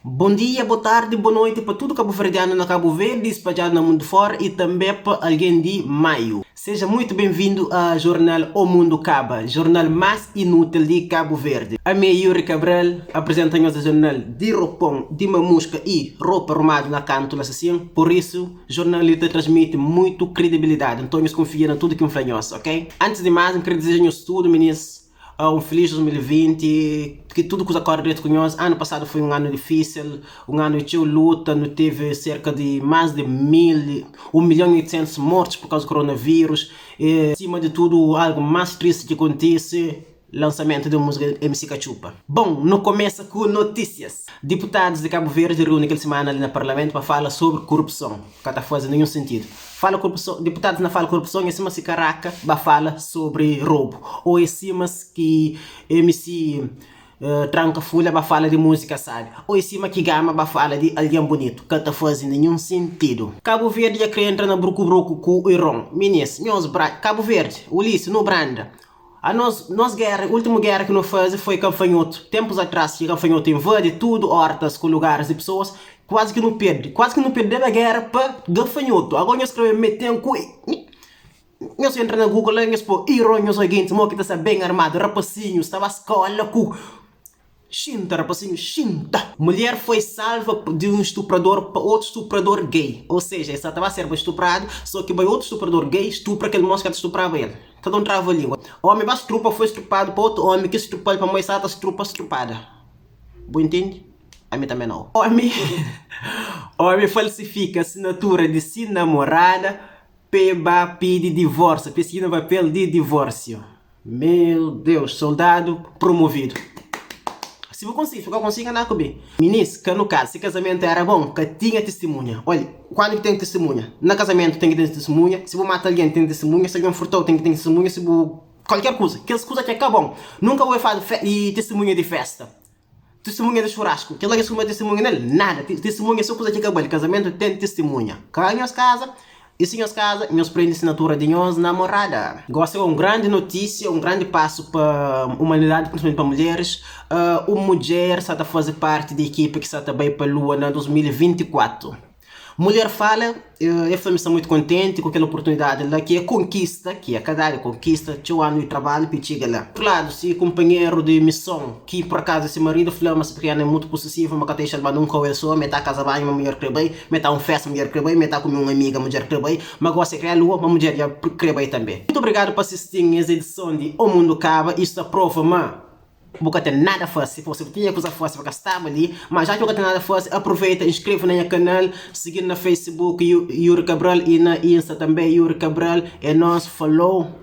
Bom dia, boa tarde, boa noite pa tudo cabo-verdiano na Cabo Verde, espalhado na mundo fora e também pa alguém de Maio. Seja muito bem-vindo a Jornal O Mundo Caba, jornal mais inútil de Cabo Verde. Ami é Yuri Cabral, apresenta nhos jornal de roupão, de mamusca e roupa arrumado na canto assim. Por isso, jornal li ta transmite muito credibilidade. Então, nhos confia na tudo que um fla nhos, ok? Antes de mais, eu quero desejar nhos tudo, meninos, um feliz 2020, que tudo kuza corre direito com nós. Ano passado foi um ano difícil, um ano de luta, não teve cerca de mais de 1 milhão e 800 mortes por causa do coronavírus. E, acima de tudo, algo mais triste que acontece, lançamento de música MC Cachupa. Bom, não começa com notícias. Deputados de Cabo Verde reúnem aquela semana ali no parlamento para falar sobre corrupção. Que não faz nenhum sentido. Fala corrupção, deputados não falam corrupção, em cima se caraca, vai fala sobre roubo. Ou em cima que MC Tranca Folha vai fala de música, sabe? Ou em cima que Gama vai fala de alguém bonito. Que não faz nenhum sentido. Cabo Verde já quer entrar na bruco bruco com o Irão. Minis, meus bra Cabo Verde, Ulisses, no Branda. A nós guerra, a última guerra que nós fazemos foi Canfanhoto. Tempos atrás, que Canfanhoto invade tudo, hortas com lugares e pessoas, quase que não perde. Quase que não perdeu a guerra para Gafanhoto. Agora nós queremos meter um cu. Nós entra na Google, nós pô, Irão, nós seguinte, mo que está bem armado, rapacinho, estava à escola com. Xinta, rapacinho, xinta. Mulher foi salva de um estuprador para outro estuprador gay. Ou seja, essa estava a ser estuprado, só que vai outro estuprador gay estupra aquele moço que estuprava ele. Então não trava a língua. Homem basta estrupa foi estuprado para outro homem que estuprou para mulher está estrupa estrupada. Bom entende? A mim também não. Homem falsifica assinatura de sua namorada para pedir divórcio. Pesquisa papel de divórcio. Meu Deus, soldado promovido. Se eu consigo, se eu consigo andar comigo. Ministro, que no caso, se casamento era bom, que tinha testemunha. Olha, quando que tem testemunha? No casamento tem que ter testemunha. Se vou matar alguém, tem testemunha. Se alguém furtou, tem que ter testemunha. Se vou. Qualquer coisa. Aquelas coisas que acabam. Nunca vou fazer e testemunha de festa. Testemunha de churrasco. Aquela que é testemunha nele? Nada. Testemunha é só coisa que acabou. Casamento tem testemunha. Cada nós casa. E se nós casa, nós prende assinatura de nós namorada. Gosto é uma grande notícia, um grande passo para a humanidade, principalmente para mulheres. Uma mulher está a fazer parte da equipa que está também para a Lua na 2024. Mulher fala, eu estou muito contente com aquela oportunidade lá, que é conquista, que é cada conquista, teu ano de trabalho, que chega lá. Por lado, se companheiro de missão, que por acaso esse marido falou, mas porque é muito possessivo, mas que deixa nunca eu sou, me tá casa banho, uma mulher que bem, me tá um festa, mulher que bem, me tá com uma amiga, mulher que bem, mas gosta de criar lua, uma mulher já crê bem também. Muito obrigado por assistir essa edição de O Mundo Caba, isto aprova, mas nunca tem nada fácil, você tinha coisa fácil para estar ali, mas já que nunca tem nada fácil, aproveita, inscreva no meu canal, seguir na Facebook Yuri Cabral e na Insta também Yuri Cabral. É nós, falou!